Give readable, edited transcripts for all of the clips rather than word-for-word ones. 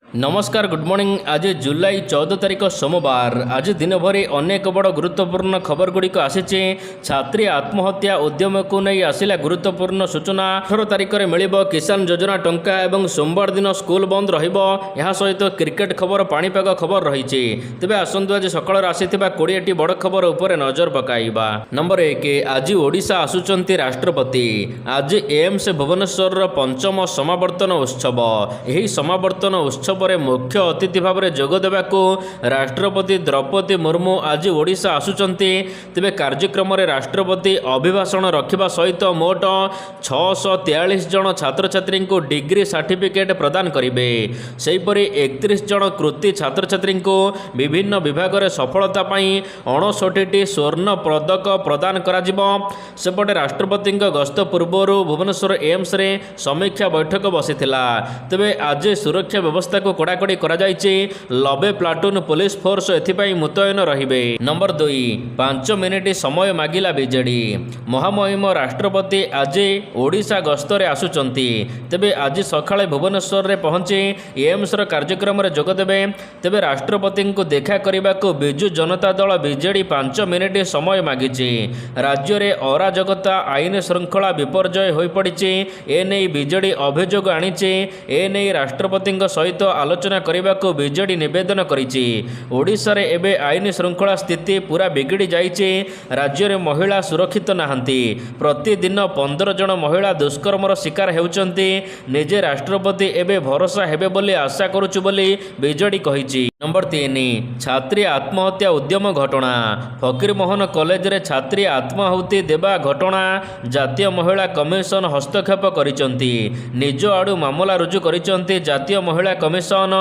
ନମସ୍କାର, good morning. ଆଜି ଜୁଲାଇ 14 ତାରିଖ, ସୋମବାର। ଆଜି ଦିନଭରି ଅନେକ ବଡ଼ ଗୁରୁତ୍ୱପୂର୍ଣ୍ଣ ଖବରଗୁଡ଼ିକ ଆସିଛି। ଛାତ୍ରୀ ଆତ୍ମହତ୍ୟା ଉଦ୍ୟମକୁ ନେଇ ଆସିଲା ଗୁରୁତ୍ୱପୂର୍ଣ୍ଣ ସୂଚନା। 18 ତାରିଖରେ ମିଳିବ କିଷାନ ଯୋଜନା ଟଙ୍କା ଏବଂ ସୋମବାର ଦିନ ସ୍କୁଲ ବନ୍ଦ ରହିବ। ଏହା ସହିତ କ୍ରିକେଟ ଖବର, ପାଣିପାଗ ଖବର ରହିଛି। ତେବେ ଆସନ୍ତୁ, ଆଜି ସକାଳର ଆସିଥିବା 20ଟି ବଡ଼ ଖବର ଉପରେ ନଜର ପକାଇବା। ନମ୍ବର 1, ଆଜି ଓଡ଼ିଶା ଆସୁଛନ୍ତି ରାଷ୍ଟ୍ରପତି। ଆଜି ଏମ୍ସ ଭୁବନେଶ୍ୱରର ପଞ୍ଚମ ସମାବର୍ତ୍ତନ ଉତ୍ସବ। ଏହି ସମାବର୍ତ୍ତନ ଉତ୍ସବରେ ମୁଖ୍ୟ ଅତିଥି ଭାବରେ ଯୋଗ ଦେବାକୁ ରାଷ୍ଟ୍ରପତି ଦ୍ରୌପଦୀ ମୁର୍ମୁ ଆଜି ଓଡ଼ିଶା ଆସୁଛନ୍ତି। ତେବେ କାର୍ଯ୍ୟକ୍ରମରେ ରାଷ୍ଟ୍ରପତି ଅଭିଭାଷଣ ରଖିବା ସହିତ ମୋଟ 643 ଜଣ ଛାତ୍ରଛାତ୍ରୀଙ୍କୁ ଡିଗ୍ରୀ ସାର୍ଟିଫିକେଟ୍ ପ୍ରଦାନ କରିବେ। ସେହିପରି 31 ଜଣ କୃତି ଛାତ୍ରଛାତ୍ରୀଙ୍କୁ ବିଭିନ୍ନ ବିଭାଗରେ ସଫଳତା ପାଇଁ 59ଟି ସ୍ୱର୍ଣ୍ଣ ପଦକ ପ୍ରଦାନ କରାଯିବ। ସେପଟେ ରାଷ୍ଟ୍ରପତିଙ୍କ ଗସ୍ତ ପୂର୍ବରୁ ଭୁବନେଶ୍ୱର ଏମ୍ସରେ ସମୀକ୍ଷା ବୈଠକ ବସିଥିଲା। ତେବେ ଆଜି ସୁରକ୍ଷା ବ୍ୟବସ୍ଥାକୁ କଡ଼ାକଡ଼ି କରାଯାଇଛି। 90 ପ୍ଲାଟୁନ ପୋଲିସ ଫୋର୍ସ ଏଥିପାଇଁ ମୁତୟନ ରହିବେ। ନମ୍ବର 2, 5 ମିନିଟ୍ ସମୟ ମାଗିଲା ବିଜେଡି। ମହାମହିମ ରାଷ୍ଟ୍ରପତି ଆଜି ଓଡ଼ିଶା ଗସ୍ତରେ ଆସୁଛନ୍ତି। ତେବେ ଆଜି ସକାଳେ ଭୁବନେଶ୍ୱରରେ ପହଞ୍ଚି ଏମ୍ସର କାର୍ଯ୍ୟକ୍ରମରେ ଯୋଗଦେବେ। ତେବେ ରାଷ୍ଟ୍ରପତିଙ୍କୁ ଦେଖା କରିବାକୁ ବିଜୁ ଜନତା ଦଳ, ବିଜେଡି 5 ମିନିଟ୍ ସମୟ ମାଗିଛି। ରାଜ୍ୟରେ ଅରାଜକତା, ଆଇନ ଶୃଙ୍ଖଳା ବିପର୍ଯ୍ୟୟ ହୋଇପଡ଼ିଛି, ଏନେଇ ବିଜେଡି ଅଭିଯୋଗ ଆଣିଛି। ଏନେଇ ରାଷ୍ଟ୍ରପତିଙ୍କ ସହିତ ଆଲୋଚନା କରିବାକୁ ବିଜେଡି ନିବେଦନ କରିଛି। ଓଡ଼ିଶାରେ ଏବେ ଆଇନ ଶୃଙ୍ଖଳା ସ୍ଥିତି ପୁରା ବିଗିଡ଼ି ଯାଇଛି। ରାଜ୍ୟରେ ମହିଳା ସୁରକ୍ଷିତ ନାହାନ୍ତି। ପ୍ରତିଦିନ 15 ଜଣ ମହିଳା ଦୁଷ୍କର୍ମର ଶିକାର ହେଉଛନ୍ତି। ନିଜେ ରାଷ୍ଟ୍ରପତି ଏବେ ଭରସା ହେବେ ବୋଲି ଆଶା କରୁଛୁ ବୋଲି ବିଜେଡି କହିଛି। ନମ୍ବର 3, ଛାତ୍ରୀ ଆତ୍ମହତ୍ୟା ଉଦ୍ୟମ ଘଟଣା। ଫକୀରମୋହନ କଲେଜରେ ଛାତ୍ରୀ ଆତ୍ମାହୁତି ଦେବା ଘଟଣା, ଜାତୀୟ ମହିଳା କମିଶନ ହସ୍ତକ୍ଷେପ କରିଛନ୍ତି। ନିଜ ଆଡ଼ୁ ମାମଲା ରୁଜୁ କରିଛନ୍ତି ଜାତୀୟ ମହିଳା କମିଶନ।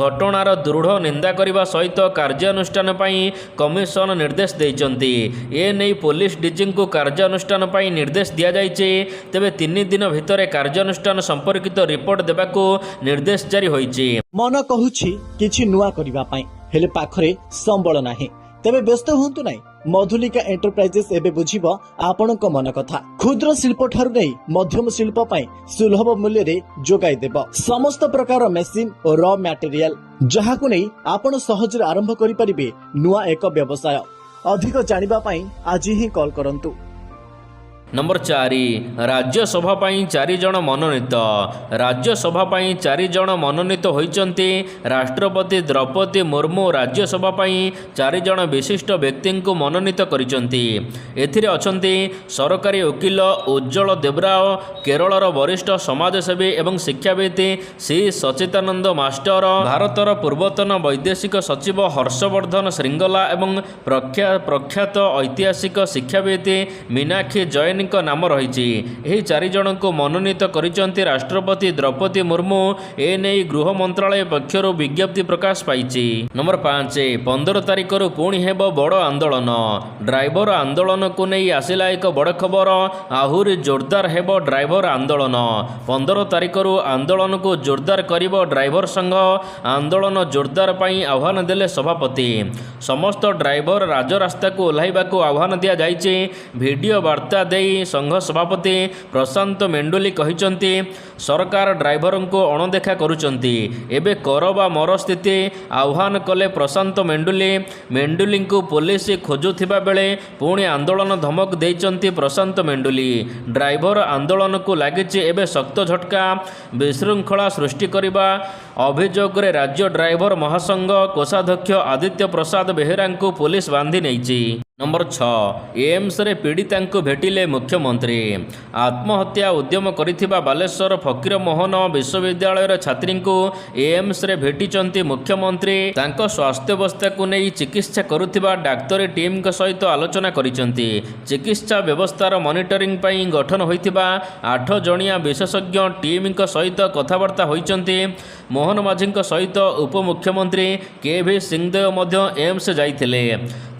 ଘଟଣାର ଦୃଢ଼ ନିନ୍ଦା କରିବା ସହିତ କାର୍ଯ୍ୟାନୁଷ୍ଠାନ ପାଇଁ କମିଶନ ନିର୍ଦ୍ଦେଶ ଦେଇଛନ୍ତି। ଏ ନେଇ ପୋଲିସ ଡିଜିଙ୍କୁ କାର୍ଯ୍ୟାନୁଷ୍ଠାନ ପାଇଁ ନିର୍ଦ୍ଦେଶ ଦିଆଯାଇଛି। ତେବେ 3 ଦିନ ଭିତରେ କାର୍ଯ୍ୟାନୁଷ୍ଠାନ ସମ୍ପର୍କିତ ରିପୋର୍ଟ ଦେବାକୁ ନିର୍ଦ୍ଦେଶ ଜାରି ହୋଇଛି। ମନ କହୁଛି କିଛି ନୂଆ କରିବା ପାଇଁ, ହେଲେ ପାଖରେ ସମ୍ବଳ ନାହିଁ। ତେବେ ବ୍ୟସ୍ତ ହୁଅନ୍ତୁ ନାହିଁ, ମଧୁଲିକା ଏଣ୍ଟରପ୍ରାଇଜେସ୍ ଏବେ ବୁଝିବ ଆପଣଙ୍କ ମନ କଥା। କ୍ଷୁଦ୍ର ଶିଳ୍ପ ଠାରୁ ନେଇ ମଧ୍ୟମ ଶିଳ୍ପ ପାଇଁ ସୁଲଭ ମୂଲ୍ୟରେ ଯୋଗାଇ ଦେବ ସମସ୍ତ ପ୍ରକାର ମେସିନ୍ ଓ ର ମ୍ୟାଟେରିଆଲ, ଯାହାକୁ ନେଇ ଆପଣ ସହଜରେ ଆରମ୍ଭ କରିପାରିବେ ନୂଆ ଏକ ବ୍ୟବସାୟ। ଅଧିକ ଜାଣିବା ପାଇଁ ଆଜି ହିଁ କଲ୍ କରନ୍ତୁ। ନମ୍ବର 4, ରାଜ୍ୟସଭା ପାଇଁ ଚାରି ଜଣ ମନୋନୀତ। ରାଜ୍ୟସଭା ପାଇଁ ଚାରି ଜଣ ମନୋନୀତ ହୋଇଛନ୍ତି। ରାଷ୍ଟ୍ରପତି ଦ୍ରୌପଦୀ ମୁର୍ମୁ ରାଜ୍ୟସଭା ପାଇଁ ଚାରି ଜଣ ବିଶିଷ୍ଟ ବ୍ୟକ୍ତିଙ୍କୁ ମନୋନୀତ କରିଛନ୍ତି। ଏଥିରେ ଅଛନ୍ତି ସରକାରୀ ଓକିଲ ଉଜ୍ଜଳ ଦେବରାଓ, କେରଳର ବରିଷ୍ଠ ସମାଜସେବୀ ଏବଂ ଶିକ୍ଷାବିତ୍ ସି ସଚିଦାନନ୍ଦ ମାଷ୍ଟର, ଭାରତର ପୂର୍ବତନ ବୈଦେଶିକ ସଚିବ ହର୍ଷବର୍ଦ୍ଧନ ଶ୍ରୀଙ୍ଗଲା ଏବଂ ପ୍ରଖ୍ୟାତ ଐତିହାସିକ ଶିକ୍ଷାବିତ୍ ମୀନାକ୍ଷୀ ଜୈନଙ୍କ ନାମ ରହିଛି। ଏହି ଚାରି ଜଣଙ୍କୁ ମନୋନୀତ କରିଛନ୍ତି ରାଷ୍ଟ୍ରପତି ଦ୍ରୌପଦୀ ମୁର୍ମୁ। ଏନେଇ ଗୃହ ମନ୍ତ୍ରାଳୟ ପକ୍ଷରୁ ବିଜ୍ଞପ୍ତି ପ୍ରକାଶ ପାଇଛି। ନମ୍ବର 5, 15 ତାରିଖରୁ ପୁଣି ହେବ ବଡ଼ ଆନ୍ଦୋଳନ। ଡ୍ରାଇଭର ଆନ୍ଦୋଳନକୁ ନେଇ ଆସିଲା ଏକ ବଡ଼ ଖବର। ଆହୁରି ଜୋରଦାର ହେବ ଡ୍ରାଇଭର ଆନ୍ଦୋଳନ। 15 ତାରିଖରୁ ଆନ୍ଦୋଳନକୁ ଜୋରଦାର କରିବ ଡ୍ରାଇଭର ସଂଘ। ଆନ୍ଦୋଳନ ଜୋରଦାର ପାଇଁ ଆହ୍ୱାନ ଦେଲେ ସଭାପତି। ସମସ୍ତ ଡ୍ରାଇଭର ରାଜରାସ୍ତାକୁ ଓହ୍ଲାଇବାକୁ ଆହ୍ୱାନ ଦିଆଯାଇଛି। ଭିଡିଓ ବାର୍ତ୍ତା ଦେଇ ସଂଘ ସଭାପତି ପ୍ରଶାନ୍ତ ମେଣ୍ଡୁଲି କହିଛନ୍ତି, ସରକାର ଡ୍ରାଇଭରଙ୍କୁ ଅଣଦେଖା କରୁଛନ୍ତି। ଏବେ କର ବା ମର ସ୍ଥିତି, ଆହ୍ୱାନ କଲେ ପ୍ରଶାନ୍ତ ମେଣ୍ଡୁଲି। ମେଣ୍ଡୁଲିଙ୍କୁ ପୋଲିସ ଖୋଜୁଥିବା ବେଳେ ପୁଣି ଆନ୍ଦୋଳନ ଧମକ ଦେଇଛନ୍ତି ପ୍ରଶାନ୍ତ ମେଣ୍ଡୁଲି। ଡ୍ରାଇଭର ଆନ୍ଦୋଳନକୁ ଲାଗିଛି ଏବେ ଶକ୍ତ ଝଟକା। ବିଶୃଙ୍ଖଳା ସୃଷ୍ଟି କରିବା ଅଭିଯୋଗରେ ରାଜ୍ୟ ଡ୍ରାଇଭର ମହାସଂଘ କୋଷାଧ୍ୟକ୍ଷ ଆଦିତ୍ୟ ପ୍ରସାଦ ବେହେରାଙ୍କୁ ପୋଲିସ ବାନ୍ଧି ନେଇଛି। ନମ୍ବର 6, ଏମ୍ସରେ ପୀଡ଼ିତାଙ୍କୁ ଭେଟିଲେ ମୁଖ୍ୟମନ୍ତ୍ରୀ। ଆତ୍ମହତ୍ୟା ଉଦ୍ୟମ କରିଥିବା ବାଲେଶ୍ୱର ଫକୀରମୋହନ ବିଶ୍ୱବିଦ୍ୟାଳୟର ଛାତ୍ରୀଙ୍କୁ ଏମ୍ସରେ ଭେଟିଛନ୍ତି ମୁଖ୍ୟମନ୍ତ୍ରୀ। ତାଙ୍କ ସ୍ୱାସ୍ଥ୍ୟାବସ୍ଥାକୁ ନେଇ ଚିକିତ୍ସା କରୁଥିବା ଡାକ୍ତରୀ ଟିମ୍ଙ୍କ ସହିତ ଆଲୋଚନା କରିଛନ୍ତି। ଚିକିତ୍ସା ବ୍ୟବସ୍ଥାର ମନିଟରିଂ ପାଇଁ ଗଠନ ହୋଇଥିବା 8 ଜଣିଆ ବିଶେଷଜ୍ଞ ଟିମ୍ଙ୍କ ସହିତ କଥାବାର୍ତ୍ତା ହୋଇଛନ୍ତି। ମୋହନ ମାଝୀଙ୍କ ସହିତ ଉପମୁଖ୍ୟମନ୍ତ୍ରୀ କେ ଭି ସିଂଦେଓ ମଧ୍ୟ ଏମ୍ସ ଯାଇଥିଲେ।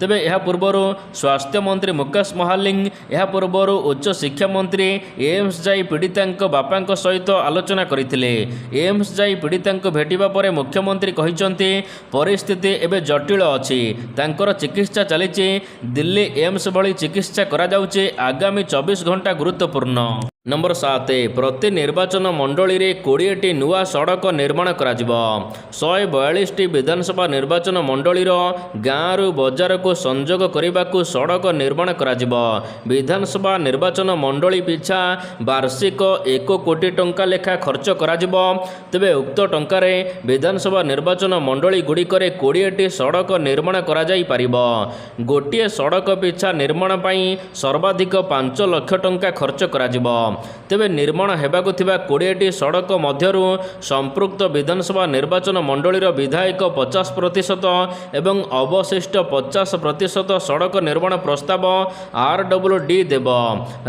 ତେବେ ଏହା ପୂର୍ବରୁ ସ୍ୱାସ୍ଥ୍ୟମନ୍ତ୍ରୀ ମୁକେଶ ମହାଲିଙ୍ଗ, ଏହା ପୂର୍ବରୁ ଉଚ୍ଚଶିକ୍ଷା ମନ୍ତ୍ରୀ ଏମ୍ସ ଯାଇ ପୀଡ଼ିତାଙ୍କ ବାପାଙ୍କ ସହିତ ଆଲୋଚନା କରିଥିଲେ। ଏମ୍ସ ଯାଇ ପୀଡ଼ିତାଙ୍କୁ ଭେଟିବା ପରେ ମୁଖ୍ୟମନ୍ତ୍ରୀ କହିଛନ୍ତି, ପରିସ୍ଥିତି ଏବେ ଜଟିଳ ଅଛି। ତାଙ୍କର ଚିକିତ୍ସା ଚାଲିଛି। ଦିଲ୍ଲୀ ଏମ୍ସ ଭଳି ଚିକିତ୍ସା କରାଯାଉଛି। ଆଗାମୀ 24 ଘଣ୍ଟା ଗୁରୁତ୍ୱପୂର୍ଣ୍ଣ। ନମ୍ବର 7, ପ୍ରତି ନିର୍ବାଚନ ମଣ୍ଡଳୀରେ 20ଟି ନୂଆ ସଡ଼କ ନିର୍ମାଣ କରାଯିବ। 142ଟି ବିଧାନସଭା ନିର୍ବାଚନ ମଣ୍ଡଳୀର ଗାଁରୁ ବଜାରକୁ ସଂଯୋଗ କରିବାକୁ ସଡ଼କ ନିର୍ମାଣ କରାଯିବ। ବିଧାନସଭା ନିର୍ବାଚନ ମଣ୍ଡଳୀ ପିଛା ବାର୍ଷିକ 1 କୋଟି ଟଙ୍କା ଲେଖା ଖର୍ଚ୍ଚ କରାଯିବ। ତେବେ ଉକ୍ତ ଟଙ୍କାରେ ବିଧାନସଭା ନିର୍ବାଚନ ମଣ୍ଡଳୀ ଗୁଡ଼ିକରେ 20ଟି ସଡ଼କ ନିର୍ମାଣ କରାଯାଇପାରିବ। ଗୋଟିଏ ସଡ଼କ ପିଛା ନିର୍ମାଣ ପାଇଁ ସର୍ବାଧିକ 5 ଲକ୍ଷ ଟଙ୍କା ଖର୍ଚ୍ଚ କରାଯିବ। ତେବେ ନିର୍ମାଣ ହେବାକୁ ଥିବା 20ଟି ସଡ଼କ ମଧ୍ୟରୁ ସମ୍ପୃକ୍ତ ବିଧାନସଭା ନିର୍ବାଚନ ମଣ୍ଡଳୀର ବିଧାୟକ 50% ଏବଂ ଅବଶିଷ୍ଟ 50% ସଡ଼କ ନିର୍ମାଣ ପ୍ରସ୍ତାବ ଆରଡବ୍ଲ୍ୟୁଡି ଦେବ।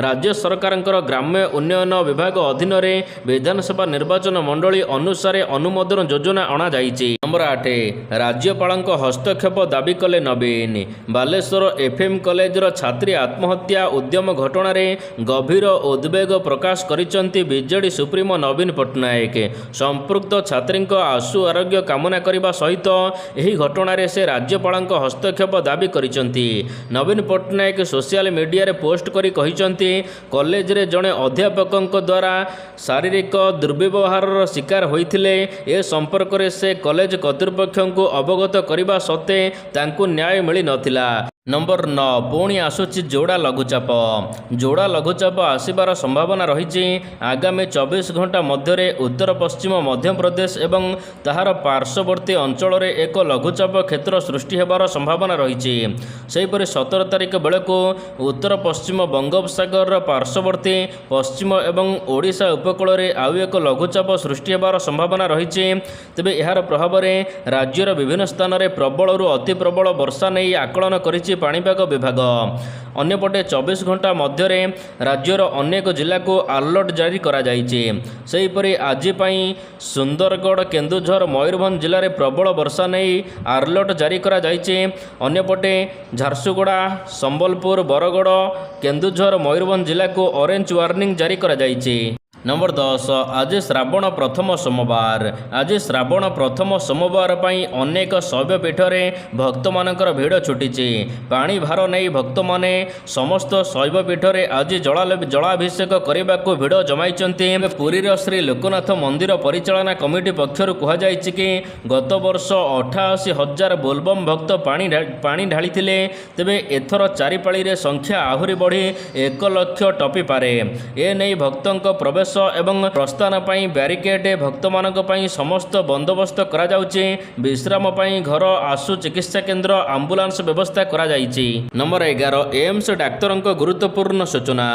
ରାଜ୍ୟ ସରକାରଙ୍କର ଗ୍ରାମ୍ୟ ଉନ୍ନୟନ ବିଭାଗ ଅଧୀନରେ ବିଧାନସଭା ନିର୍ବାଚନ ମଣ୍ଡଳୀ ଅନୁସାରେ ଅନୁମୋଦନ ଯୋଜନା ଅଣାଯାଇଛି। ନମ୍ବର 8, ରାଜ୍ୟପାଳଙ୍କ ହସ୍ତକ୍ଷେପ ଦାବି କଲେ ନବୀନ। ବାଲେଶ୍ୱର ଏଫ୍ଏମ୍ କଲେଜର ଛାତ୍ରୀ ଆତ୍ମହତ୍ୟା ଉଦ୍ୟମ ଘଟଣାରେ ଗଭୀର ଉଦ୍ବେଗ ପ୍ରକାଶ କରିଛନ୍ତି ବିଜେଡି ସୁପ୍ରିମୋ ନବୀନ ପଟ୍ଟନାୟକ। ସମ୍ପୃକ୍ତ ଛାତ୍ରୀଙ୍କ ଆଶୁ ଆରୋଗ୍ୟ କାମନା କରିବା ସହିତ ଏହି ଘଟଣାରେ ସେ ରାଜ୍ୟପାଳଙ୍କ ହସ୍ତକ୍ଷେପ ଦାବି କରିଛନ୍ତି। ନବୀନ ପଟ୍ଟନାୟକ ସୋସିଆଲ ମିଡିଆରେ ପୋଷ୍ଟ କରି କହିଛନ୍ତି, କଲେଜରେ ଜଣେ ଅଧ୍ୟାପକଙ୍କ ଦ୍ୱାରା ଶାରୀରିକ ଦୁର୍ବ୍ୟବହାରର ଶିକାର ହୋଇଥିଲେ। ଏ ସମ୍ପର୍କରେ ସେ କଲେଜ କର୍ତ୍ତୃପକ୍ଷଙ୍କୁ ଅବଗତ କରିବା ସତ୍ତ୍ୱେ ତାଙ୍କୁ ନ୍ୟାୟ ମିଳିନଥିଲା। ନମ୍ବର 9, ପୁଣି ଆସୁଛି ଯୋଡ଼ା ଲଘୁଚାପ। ଯୋଡ଼ା ଲଘୁଚାପ ଆସିବାର ସମ୍ଭାବନା ରହିଛି। ଆଗାମୀ 24 ଘଣ୍ଟା ମଧ୍ୟରେ ଉତ୍ତର ପଶ୍ଚିମ ମଧ୍ୟପ୍ରଦେଶ ଏବଂ ତାହାର ପାର୍ଶ୍ୱବର୍ତ୍ତୀ ଅଞ୍ଚଳରେ ଏକ ଲଘୁଚାପ କ୍ଷେତ୍ର ସୃଷ୍ଟି ହେବାର ସମ୍ଭାବନା ରହିଛି। ସେହିପରି 17 ତାରିଖ ବେଳକୁ ଉତ୍ତର ପଶ୍ଚିମ ବଙ୍ଗୋପସାଗରର ପାର୍ଶ୍ୱବର୍ତ୍ତୀ ପଶ୍ଚିମ ଏବଂ ଓଡ଼ିଶା ଉପକୂଳରେ ଆଉ ଏକ ଲଘୁଚାପ ସୃଷ୍ଟି ହେବାର ସମ୍ଭାବନା ରହିଛି। ତେବେ ଏହାର ପ୍ରଭାବରେ ରାଜ୍ୟର ବିଭିନ୍ନ ସ୍ଥାନରେ ପ୍ରବଳରୁ ଅତି ପ୍ରବଳ ବର୍ଷା ନେଇ ଆକଳନ କରିଛି ପାଣିପାଗ ବିଭାଗ। ଅନ୍ୟପଟେ 24 ଘଣ୍ଟା ମଧ୍ୟରେ ରାଜ୍ୟର ଅନେକ ଜିଲ୍ଲାକୁ ଆଲର୍ଟ ଜାରି କରାଯାଇଛି। ସେହିପରି ଆଜି ପାଇଁ ସୁନ୍ଦରଗଡ଼, କେନ୍ଦୁଝର, ମୟୂରଭଞ୍ଜ ଜିଲ୍ଲାରେ ପ୍ରବଳ ବର୍ଷା ନେଇ ଆଲର୍ଟ ଜାରି କରାଯାଇଛି। ଅନ୍ୟପଟେ ଝାରସୁଗୁଡ଼ା, ସମ୍ବଲପୁର, ବରଗଡ଼, କେନ୍ଦୁଝର, ମୟୂରଭଞ୍ଜ ଜିଲ୍ଲାକୁ ଅରେଞ୍ଜ ୱାର୍ଣ୍ଣିଂ ଜାରି କରାଯାଇଛି। ନମ୍ବର 10, ଆଜି ଶ୍ରାବଣ ପ୍ରଥମ ସୋମବାର। ଆଜି ଶ୍ରାବଣ ପ୍ରଥମ ସୋମବାର ପାଇଁ ଅନେକ ଶୈବପୀଠରେ ଭକ୍ତମାନଙ୍କର ଭିଡ଼ ଛୁଟିଛି। ପାଣି ଭାର ନେଇ ଭକ୍ତମାନେ ସମସ୍ତ ଶୈବପୀଠରେ ଆଜି ଜଳାଭିଷେକ କରିବାକୁ ଭିଡ଼ ଜମାଇଛନ୍ତି। ପୁରୀର ଶ୍ରୀ ଲୋକନାଥ ମନ୍ଦିର ପରିଚାଳନା କମିଟି ପକ୍ଷରୁ କୁହାଯାଇଛି କି, ଗତ ବର୍ଷ 88,000 ବୋଲବମ୍ ଭକ୍ତ ପାଣି ଢାଳିଥିଲେ। ତେବେ ଏଥର ଚାରିପାଳିରେ ସଂଖ୍ୟା ଆହୁରି ବଢ଼ି 1 ଲକ୍ଷ ଟପିପାରେ। ଏ ନେଇ ଭକ୍ତଙ୍କ ପ୍ରବେଶ ଏବଂ ପ୍ରସ୍ଥାନ ପାଇଁ ବ୍ୟାରିକେଡ୍, ଭକ୍ତମାନଙ୍କ ପାଇଁ ସମସ୍ତ ବନ୍ଦୋବସ୍ତ କରାଯାଉଛି। ବିଶ୍ରାମ ପାଇଁ ଘର, ଆଶୁ ଚିକିତ୍ସା କେନ୍ଦ୍ର, ଆମ୍ବୁଲାନ୍ସ ବ୍ୟବସ୍ଥା କରାଯାଇଛି। ନମ୍ବର 11, ଏମ୍ସ ଡାକ୍ତରଙ୍କ ଗୁରୁତ୍ୱପୂର୍ଣ୍ଣ ସୂଚନା।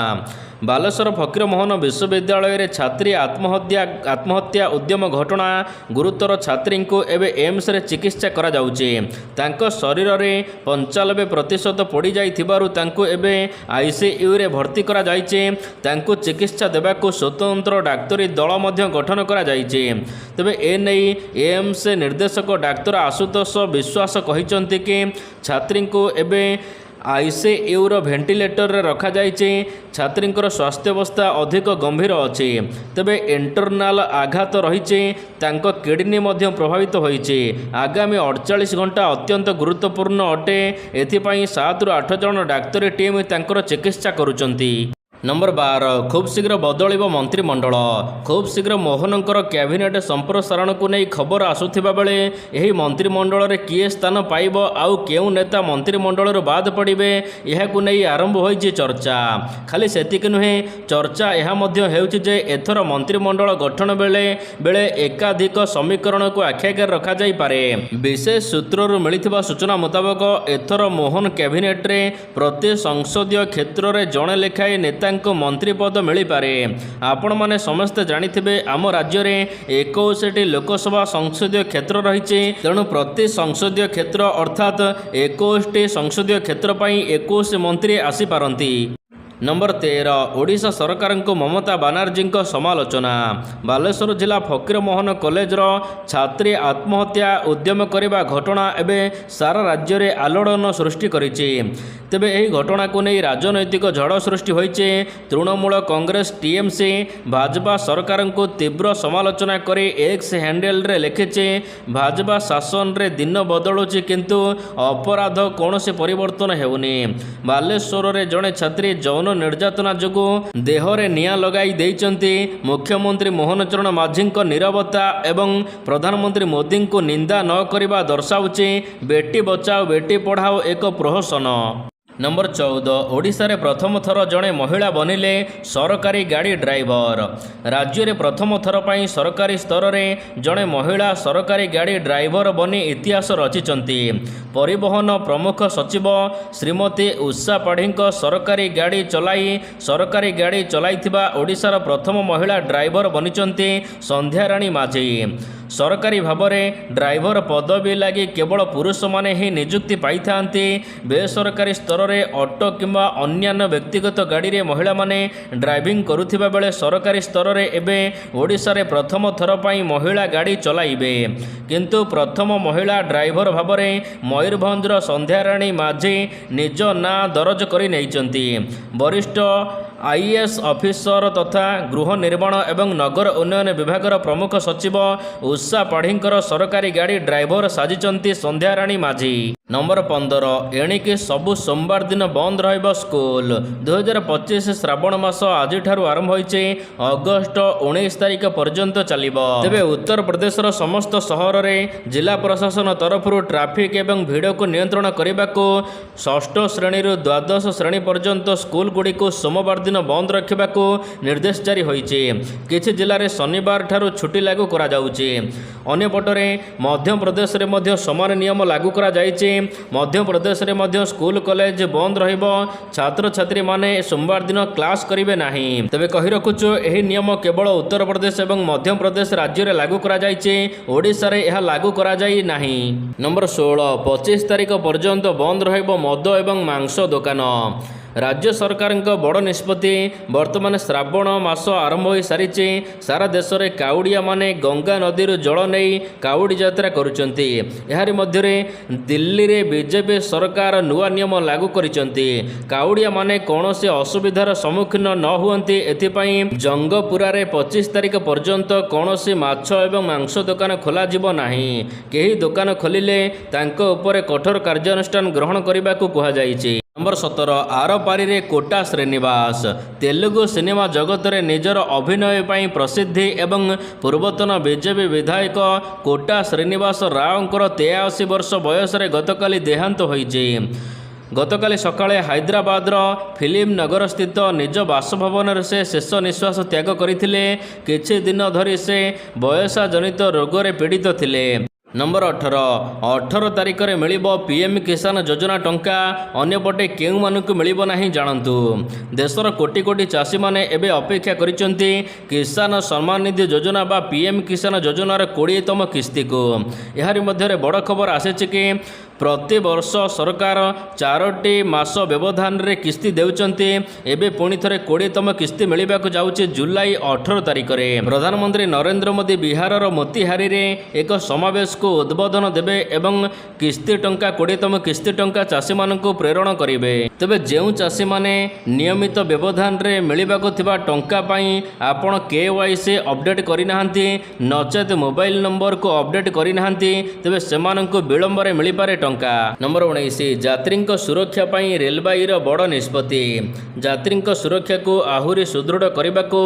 ବାଲେଶ୍ୱର ଫକୀରମୋହନ ବିଶ୍ୱବିଦ୍ୟାଳୟରେ ଛାତ୍ରୀ ଆତ୍ମହତ୍ୟା ଉଦ୍ୟମ ଘଟଣା। ଗୁରୁତର ଛାତ୍ରୀଙ୍କୁ ଏବେ ଏମ୍ସରେ ଚିକିତ୍ସା କରାଯାଉଛି। ତାଙ୍କ ଶରୀରରେ 95% ପୋଡ଼ିଯାଇଥିବାରୁ ତାଙ୍କୁ ଏବେ ଆଇସିୟୁରେ ଭର୍ତ୍ତି କରାଯାଇଛି। ତାଙ୍କୁ ଚିକିତ୍ସା ଦେବାକୁ ସ୍ୱତନ୍ତ୍ର ଡାକ୍ତରୀ ଦଳ ମଧ୍ୟ ଗଠନ କରାଯାଇଛି। ତେବେ ଏନେଇ ଏମ୍ସ ନିର୍ଦ୍ଦେଶକ ଡାକ୍ତର ଆଶୁତୋଷ ବିଶ୍ୱାସ କହିଛନ୍ତି କି, ଛାତ୍ରୀଙ୍କୁ ଏବେ ଆଇସିୟୁର ଭେଣ୍ଟିଲେଟରରେ ରଖାଯାଇଛି। ଛାତ୍ରୀଙ୍କର ସ୍ୱାସ୍ଥ୍ୟାବସ୍ଥା ଅଧିକ ଗମ୍ଭୀର ଅଛି। ତେବେ ଇଣ୍ଟରନାଲ ଆଘାତ ରହିଛି। ତାଙ୍କ କିଡନୀ ମଧ୍ୟ ପ୍ରଭାବିତ ହୋଇଛି। ଆଗାମୀ 48 ଘଣ୍ଟା ଅତ୍ୟନ୍ତ ଗୁରୁତ୍ୱପୂର୍ଣ୍ଣ ଅଟେ। ଏଥିପାଇଁ 7ରୁ 8 ଜଣ ଡାକ୍ତରୀ ଟିମ୍ ତାଙ୍କର ଚିକିତ୍ସା କରୁଛନ୍ତି। ନମ୍ବର 12, ଖୁବ୍ ଶୀଘ୍ର ବଦଳିବ ମନ୍ତ୍ରିମଣ୍ଡଳ। ଖୁବ୍ ଶୀଘ୍ର ମୋହନଙ୍କର କ୍ୟାବିନେଟ୍ ସମ୍ପ୍ରସାରଣକୁ ନେଇ ଖବର ଆସୁଥିବା ବେଳେ ଏହି ମନ୍ତ୍ରିମଣ୍ଡଳରେ କିଏ ସ୍ଥାନ ପାଇବ, ଆଉ କେଉଁ ନେତା ମନ୍ତ୍ରିମଣ୍ଡଳରୁ ବାଦ ପଡ଼ିବେ, ଏହାକୁ ନେଇ ଆରମ୍ଭ ହୋଇଛି ଚର୍ଚ୍ଚା। ଖାଲି ସେତିକି ନୁହେଁ, ଚର୍ଚ୍ଚା ଏହା ମଧ୍ୟ ହେଉଛି ଯେ ଏଥର ମନ୍ତ୍ରିମଣ୍ଡଳ ଗଠନ ବେଳେ ବେଳେ ଏକାଧିକ ସମୀକରଣକୁ ଆଖି ଆଗରେ ରଖାଯାଇପାରେ। ବିଶେଷ ସୂତ୍ରରୁ ମିଳିଥିବା ସୂଚନା ମୁତାବକ, ଏଥର ମୋହନ କ୍ୟାବିନେଟ୍ରେ ପ୍ରତି ସଂସଦୀୟ କ୍ଷେତ୍ରରେ ଜଣେ ଲେଖାଏଁ ନେତାଙ୍କୁ ମନ୍ତ୍ରୀ ପଦ ମିଳିପାରେ। ଆପଣମାନେ ସମସ୍ତେ ଜାଣିଥିବେ, ଆମ ରାଜ୍ୟରେ 21ଟି ଲୋକସଭା ସଂସଦୀୟ କ୍ଷେତ୍ର ରହିଛି। ତେଣୁ ପ୍ରତି ସଂସଦୀୟ କ୍ଷେତ୍ର ଅର୍ଥାତ୍ 21ଟି ସଂସଦୀୟ କ୍ଷେତ୍ର ପାଇଁ 21 ମନ୍ତ୍ରୀ ଆସିପାରନ୍ତି। ନମ୍ବର 13, ଓଡ଼ିଶା ସରକାରଙ୍କୁ ମମତା ବାନାର୍ଜୀଙ୍କ ସମାଲୋଚନା। ବାଲେଶ୍ୱର ଜିଲ୍ଲା ଫକୀରମୋହନ କଲେଜର ଛାତ୍ରୀ ଆତ୍ମହତ୍ୟା ଉଦ୍ୟମ କରିବା ଘଟଣା ଏବେ ସାରା ରାଜ୍ୟରେ ଆଲୋଡ଼ନ ସୃଷ୍ଟି କରିଛି। ତେବେ ଏହି ଘଟଣାକୁ ନେଇ ରାଜନୈତିକ ଝଡ଼ ସୃଷ୍ଟି ହୋଇଛି। ତୃଣମୂଳ କଂଗ୍ରେସ ଟିଏମ୍ସି ଭାଜପା ସରକାରଙ୍କୁ ତୀବ୍ର ସମାଲୋଚନା କରି ଏକ୍ସ ହ୍ୟାଣ୍ଡେଲରେ ଲେଖିଛି, ଭାଜପା ଶାସନରେ ଦିନ ବଦଳୁଛି, କିନ୍ତୁ ଅପରାଧ କୌଣସି ପରିବର୍ତ୍ତନ ହେଉନି। ବାଲେଶ୍ୱରରେ ଜଣେ ଛାତ୍ରୀ ଯୌନ ନିର୍ଯାତନା ଯୋଗୁଁ ଦେହରେ ନିଆଁ ଲଗାଇ ଦେଇଛନ୍ତି। ମୁଖ୍ୟମନ୍ତ୍ରୀ ମୋହନ ଚରଣ ମାଝୀଙ୍କ ନୀରବତା ଏବଂ ପ୍ରଧାନମନ୍ତ୍ରୀ ମୋଦିଙ୍କୁ ନିନ୍ଦା ନ କରିବା ଦର୍ଶାଉଛି ବେଟି ବଚାଓ ବେଟି ପଢ଼ାଓ ଏକ ପ୍ରହସନ। ନମ୍ବର 14, ଓଡ଼ିଶାରେ ପ୍ରଥମ ଥର ଜଣେ ମହିଳା ବନିଲେ ସରକାରୀ ଗାଡ଼ି ଡ୍ରାଇଭର। ରାଜ୍ୟରେ ପ୍ରଥମ ଥର ପାଇଁ ସରକାରୀ ସ୍ତରରେ ଜଣେ ମହିଳା ସରକାରୀ ଗାଡ଼ି ଡ୍ରାଇଭର ବନି ଇତିହାସ ରଚିଛନ୍ତି। ପରିବହନ ପ୍ରମୁଖ ସଚିବ ଶ୍ରୀମତୀ ଉଷା ପାଢ଼ୀଙ୍କ ସରକାରୀ ଗାଡ଼ି ଚଲାଇଥିବା ଓଡ଼ିଶାର ପ୍ରଥମ ମହିଳା ଡ୍ରାଇଭର ବନିଛନ୍ତି ସନ୍ଧ୍ୟାରାଣୀ ମାଝୀ। ସରକାରୀ ଭାବରେ ଡ୍ରାଇଭର ପଦବୀ ଲାଗି କେବଳ ପୁରୁଷମାନେ ହିଁ ନିଯୁକ୍ତି ପାଇଥାନ୍ତି। ବେସରକାରୀ ସ୍ତରରେ ଅଟୋ କିମ୍ବା ଅନ୍ୟାନ୍ୟ ବ୍ୟକ୍ତିଗତ ଗାଡ଼ିରେ ମହିଳାମାନେ ଡ୍ରାଇଭିଂ କରୁଥିବା ବେଳେ ସରକାରୀ ସ୍ତରରେ ଏବେ ଓଡ଼ିଶାରେ ପ୍ରଥମ ଥର ପାଇଁ ମହିଳା ଗାଡ଼ି ଚଲାଇବେ। କିନ୍ତୁ ପ୍ରଥମ ମହିଳା ଡ୍ରାଇଭର ଭାବରେ ମୟୂରଭଞ୍ଜର ସନ୍ଧ୍ୟାରାଣୀ ମାଝୀ ନିଜ ନାଁ ଦରଜ କରି ନେଇଛନ୍ତି। ବରିଷ୍ଠ ଆଇଏଏସ୍ ଅଫିସର ତଥା ଗୃହ ନିର୍ମାଣ ଏବଂ ନଗର ଉନ୍ନୟନ ବିଭାଗର ପ୍ରମୁଖ ସଚିବ ଉଷା ପାଢ଼ୀଙ୍କର ସରକାରୀ ଗାଡ଼ି ଡ୍ରାଇଭର ସାଜିଛନ୍ତି ସନ୍ଧ୍ୟାରାଣୀ ମାଝୀ। ନମ୍ବର 15, ଏଣିକି ସବୁ ସୋମବାର ଦିନ ବନ୍ଦ ରହିବ ସ୍କୁଲ। 2025 ଶ୍ରାବଣ ମାସ ଆଜିଠାରୁ ଆରମ୍ଭ ହୋଇଛି, ଅଗଷ୍ଟ 19 ତାରିଖ ପର୍ଯ୍ୟନ୍ତ ଚାଲିବ। ତେବେ ଉତ୍ତରପ୍ରଦେଶର ସମସ୍ତ ସହରରେ ଜିଲ୍ଲା ପ୍ରଶାସନ ତରଫରୁ ଟ୍ରାଫିକ୍ ଏବଂ ଭିଡ଼କୁ ନିୟନ୍ତ୍ରଣ କରିବାକୁ ଷଷ୍ଠ ଶ୍ରେଣୀରୁ ଦ୍ୱାଦଶ ଶ୍ରେଣୀ ପର୍ଯ୍ୟନ୍ତ ସ୍କୁଲଗୁଡ଼ିକୁ ସୋମବାର ଦିନ ବନ୍ଦ ରଖିବାକୁ ନିର୍ଦ୍ଦେଶ ଜାରି ହୋଇଛି। କିଛି ଜିଲ୍ଲାରେ ଶନିବାର ଠାରୁ ଛୁଟି ଲାଗୁ କରାଯାଉଛି। ଅନ୍ୟପଟରେ ମଧ୍ୟପ୍ରଦେଶରେ ମଧ୍ୟ ସମାନ ନିୟମ ଲାଗୁ କରାଯାଇଛି। ମଧ୍ୟପ୍ରଦେଶରେ ମଧ୍ୟ ସ୍କୁଲ କଲେଜ ବନ୍ଦ ରହିବ। ଛାତ୍ରଛାତ୍ରୀମାନେ ସୋମବାର ଦିନ କ୍ଲାସ୍ କରିବେ ନାହିଁ। ତେବେ କହି ରଖୁଛୁ, ଏହି ନିୟମ କେବଳ ଉତ୍ତରପ୍ରଦେଶ ଏବଂ ମଧ୍ୟପ୍ରଦେଶ ରାଜ୍ୟରେ ଲାଗୁ କରାଯାଇଛି। ଓଡ଼ିଶାରେ ଏହା ଲାଗୁ କରାଯାଇ ନାହିଁ। ନମ୍ବର 16, 25 ତାରିଖ ପର୍ଯ୍ୟନ୍ତ ବନ୍ଦ ରହିବ ମଦ ଏବଂ ମାଂସ ଦୋକାନ। ରାଜ୍ୟ ସରକାରଙ୍କ ବଡ଼ ନିଷ୍ପତ୍ତି। ବର୍ତ୍ତମାନ ଶ୍ରାବଣ ମାସ ଆରମ୍ଭ ହୋଇସାରିଛି। ସାରା ଦେଶରେ କାଉଡ଼ିଆମାନେ ଗଙ୍ଗା ନଦୀରୁ ଜଳ ନେଇ କାଉଡ଼ି ଯାତ୍ରା କରୁଛନ୍ତି। ଏହାରି ମଧ୍ୟରେ ଦିଲ୍ଲୀରେ ବିଜେପି ସରକାର ନୂଆ ନିୟମ ଲାଗୁ କରିଛନ୍ତି। କାଉଡ଼ିଆମାନେ କୌଣସି ଅସୁବିଧାର ସମ୍ମୁଖୀନ ନ ହୁଅନ୍ତି, ଏଥିପାଇଁ ଜଙ୍ଗପୁରାରେ 25 ତାରିଖ ପର୍ଯ୍ୟନ୍ତ କୌଣସି ମାଛ ଏବଂ ମାଂସ ଦୋକାନ ଖୋଲାଯିବ ନାହିଁ। କେହି ଦୋକାନ ଖୋଲିଲେ ତାଙ୍କ ଉପରେ କଠୋର କାର୍ଯ୍ୟାନୁଷ୍ଠାନ ଗ୍ରହଣ କରିବାକୁ କୁହାଯାଇଛି। ନମ୍ବର 17, ଆରପାରିରେ କୋଟା ଶ୍ରୀନିବାସ। ତେଲୁଗୁ ସିନେମା ଜଗତରେ ନିଜର ଅଭିନୟ ପାଇଁ ପ୍ରସିଦ୍ଧି ଏବଂ ପୂର୍ବତନ ବିଜେପି ବିଧାୟକ କୋଟା ଶ୍ରୀନିବାସ ରାଓଙ୍କର 83 ବର୍ଷ ବୟସରେ ଗତକାଲି ଦେହାନ୍ତ ହୋଇଛି। ଗତକାଲି ସକାଳେ ହାଇଦ୍ରାବାଦର ଫିଲ୍ମ ନଗରସ୍ଥିତ ନିଜ ବାସଭବନରେ ସେ ଶେଷ ନିଶ୍ୱାସ ତ୍ୟାଗ କରିଥିଲେ। କିଛି ଦିନ ଧରି ସେ ବୟସଜନିତ ରୋଗରେ ପୀଡ଼ିତ ଥିଲେ। ନମ୍ବର 18, 18 ତାରିଖରେ ମିଳିବ ପିଏମ୍ କିଷାନ ଯୋଜନା ଟଙ୍କା। ଅନ୍ୟପଟେ କେଉଁମାନଙ୍କୁ ମିଳିବ ନାହିଁ ଜାଣନ୍ତୁ। ଦେଶର କୋଟି କୋଟି ଚାଷୀମାନେ ଏବେ ଅପେକ୍ଷା କରିଛନ୍ତି କିଷାନ ସମ୍ମାନ ନିଧି ଯୋଜନା ବା ପିଏମ୍ କିଷାନ ଯୋଜନାର 20ତମ କିସ୍ତିକୁ। ଏହାରି ମଧ୍ୟରେ ବଡ଼ ଖବର ଆସିଛି କି ପ୍ରତିବର୍ଷ ସରକାର 4ଟି ମାସ ବ୍ୟବଧାନରେ କିସ୍ତି ଦେଉଛନ୍ତି। ଏବେ ପୁଣି ଥରେ 20ତମ କିସ୍ତି ମିଳିବାକୁ ଯାଉଛି ଜୁଲାଇ 18 ତାରିଖରେ। ପ୍ରଧାନମନ୍ତ୍ରୀ ନରେନ୍ଦ୍ର ମୋଦି ବିହାରର ମୋତିହାରିରେ ଏକ ସମାବେଶକୁ ଉଦ୍ବୋଧନ ଦେବେ ଏବଂ କିସ୍ତି ଟଙ୍କା 20ତମ କିସ୍ତି ଟଙ୍କା ଚାଷୀମାନଙ୍କୁ ପ୍ରେରଣ କରିବେ। ତେବେ ଯେଉଁ ଚାଷୀମାନେ ନିୟମିତ ବ୍ୟବଧାନରେ ମିଳିବାକୁ ଥିବା ଟଙ୍କା ପାଇଁ ଆପଣ କେୱାଇସି ଅପଡେଟ୍ କରିନାହାନ୍ତି, ନଚେତ୍ ମୋବାଇଲ ନମ୍ବରକୁ ଅପଡେଟ୍ କରିନାହାନ୍ତି, ତେବେ ସେମାନଙ୍କୁ ବିଳମ୍ବରେ ମିଳିପାରେ ଟଙ୍କା। ନମ୍ବର 19, ଯାତ୍ରୀଙ୍କ ସୁରକ୍ଷା ପାଇଁ ରେଳବାଇର ବଡ଼ ନିଷ୍ପତ୍ତି। ଯାତ୍ରୀଙ୍କ ସୁରକ୍ଷାକୁ ଆହୁରି ସୁଦୃଢ଼ କରିବାକୁ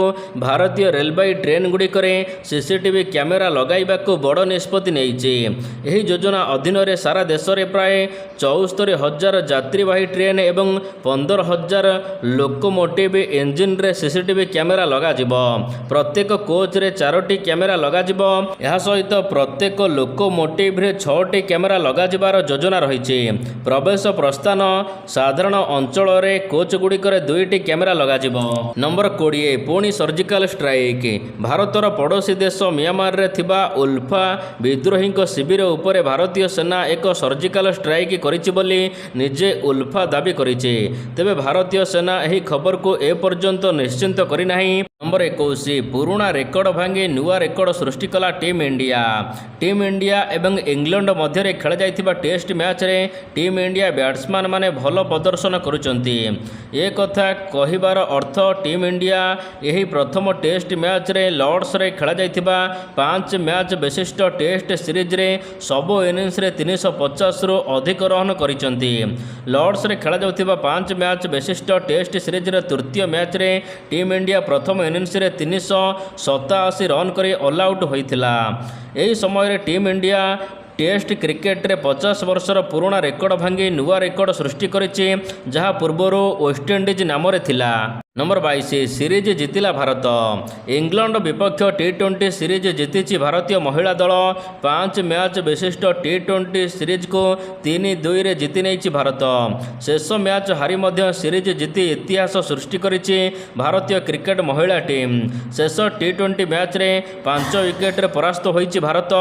ଭାରତୀୟ ରେଳବାଇ ଟ୍ରେନ୍ଗୁଡ଼ିକରେ ସିସିଟିଭି କ୍ୟାମେରା ଲଗାଇବାକୁ ବଡ଼ ନିଷ୍ପତ୍ତି ନେଇଛି। ଏହି ଯୋଜନା ଅଧୀନରେ ସାରା ଦେଶରେ ପ୍ରାୟ 74,000 ଯାତ୍ରୀବାହୀ ଟ୍ରେନ୍ ଏବଂ 15,000 ଲୋକୋମୋଟିଭ୍ ଇଞ୍ଜିନରେ ସିସିଟିଭି କ୍ୟାମେରା ଲଗାଯିବ। ପ୍ରତ୍ୟେକ କୋଚ୍ରେ ଚାରୋଟି କ୍ୟାମେରା ଲଗାଯିବ। ଏହା ସହିତ ପ୍ରତ୍ୟେକ ଲୋକୋମୋଟିଭ୍ରେ ଛଅଟି କ୍ୟାମେରା ଲଗାଯିବାର ଯୋଜନା ରହିଛି। ପ୍ରବେଶ ପ୍ରସ୍ଥାନ ସାଧାରଣ ଅଞ୍ଚଳରେ କୋଚ୍ଗୁଡ଼ିକରେ ଦୁଇଟି କ୍ୟାମେରା ଲଗାଯିବ। ନମ୍ବର 20, ପୁଣି ସର୍ଜିକାଲ ଷ୍ଟ୍ରାଇକ୍। ଭାରତର ପଡ଼ୋଶୀ ଦେଶ ମିଆଁମାରରେ ଥିବା ଉଲ୍ଫା ବିଦ୍ରୋହୀଙ୍କ ଶିବିର ଉପରେ ଭାରତୀୟ ସେନା ଏକ ସର୍ଜିକାଲ ଷ୍ଟ୍ରାଇକ୍ କରିଛି ବୋଲି ନିଜେ ଉଲ୍ଫା ଦାବି କରିଛି। ତେବେ ଭାରତୀୟ ସେନା ଏହି ଖବରକୁ ଏପର୍ଯ୍ୟନ୍ତ ନିଶ୍ଚିତ କରିନାହିଁ। ନମ୍ବର 21, ପୁରୁଣା ରେକର୍ଡ ଭାଙ୍ଗି ନୂଆ ରେକର୍ଡ ସୃଷ୍ଟି କଲା ଟିମ୍ ଇଣ୍ଡିଆ। ଟିମ୍ ଇଣ୍ଡିଆ ଏବଂ ଇଂଲଣ୍ଡ ମଧ୍ୟରେ ଖେଳାଯାଇଥିବା ଟେଷ୍ଟ ଟେଷ୍ଟ ମ୍ୟାଚ୍ରେ ଟିମ୍ ଇଣ୍ଡିଆ ବ୍ୟାଟ୍ସମ୍ୟାନ୍ ମାନେ ଭଲ ପ୍ରଦର୍ଶନ କରୁଛନ୍ତି। ଏ କଥା କହିବାର ଅର୍ଥ, ଟିମ୍ ଇଣ୍ଡିଆ ଏହି ପ୍ରଥମ ଟେଷ୍ଟ ମ୍ୟାଚ୍ରେ ଲର୍ଡସରେ ଖେଳାଯାଇଥିବା 5 ମ୍ୟାଚ୍ ବିଶିଷ୍ଟ ଟେଷ୍ଟ ସିରିଜରେ ସବୁ ଇନିଂସରେ 350ରୁ ଅଧିକ ରନ୍ କରିଛନ୍ତି। ଲର୍ଡସରେ ଖେଳାଯାଉଥିବା 5 ମ୍ୟାଚ୍ ବିଶିଷ୍ଟ ଟେଷ୍ଟ ସିରିଜର ତୃତୀୟ ମ୍ୟାଚ୍ରେ ଟିମ୍ ଇଣ୍ଡିଆ ପ୍ରଥମ ଇନିଂସରେ 387 ରନ୍ କରି ଅଲ୍ ଆଉଟ୍ ହୋଇଥିଲା। ଏହି ସମୟରେ ଟିମ୍ ଇଣ୍ଡିଆ ଟେଷ୍ଟ କ୍ରିକେଟରେ 50 ବର୍ଷର ପୁରୁଣା ରେକର୍ଡ ଭାଙ୍ଗି ନୂଆ ରେକର୍ଡ ସୃଷ୍ଟି କରିଛି, ଯାହା ପୂର୍ବରୁ ୱେଷ୍ଟଇଣ୍ଡିଜ୍ ନାମରେ ଥିଲା। ନମ୍ବର 22, ସିରିଜ୍ ଜିତିଲା ଭାରତ। ଇଂଲଣ୍ଡ ବିପକ୍ଷ ଟି-20 ସିରିଜ୍ ଜିତିଛି ଭାରତୀୟ ମହିଳା ଦଳ। 5 ମ୍ୟାଚ୍ ବିଶିଷ୍ଟ ଟି-20 ସିରିଜ୍କୁ 3-2ରେ ଜିତି ନେଇଛି ଭାରତ। ଶେଷ ମ୍ୟାଚ୍ ହାରି ମଧ୍ୟ ସିରିଜ୍ ଜିତି ଇତିହାସ ସୃଷ୍ଟି କରିଛି ଭାରତୀୟ କ୍ରିକେଟ ମହିଳା ଟିମ୍। ଶେଷ ଟି-20 ମ୍ୟାଚ୍ରେ 5 ୱିକେଟରେ ପରାସ୍ତ ହୋଇଛି ଭାରତ।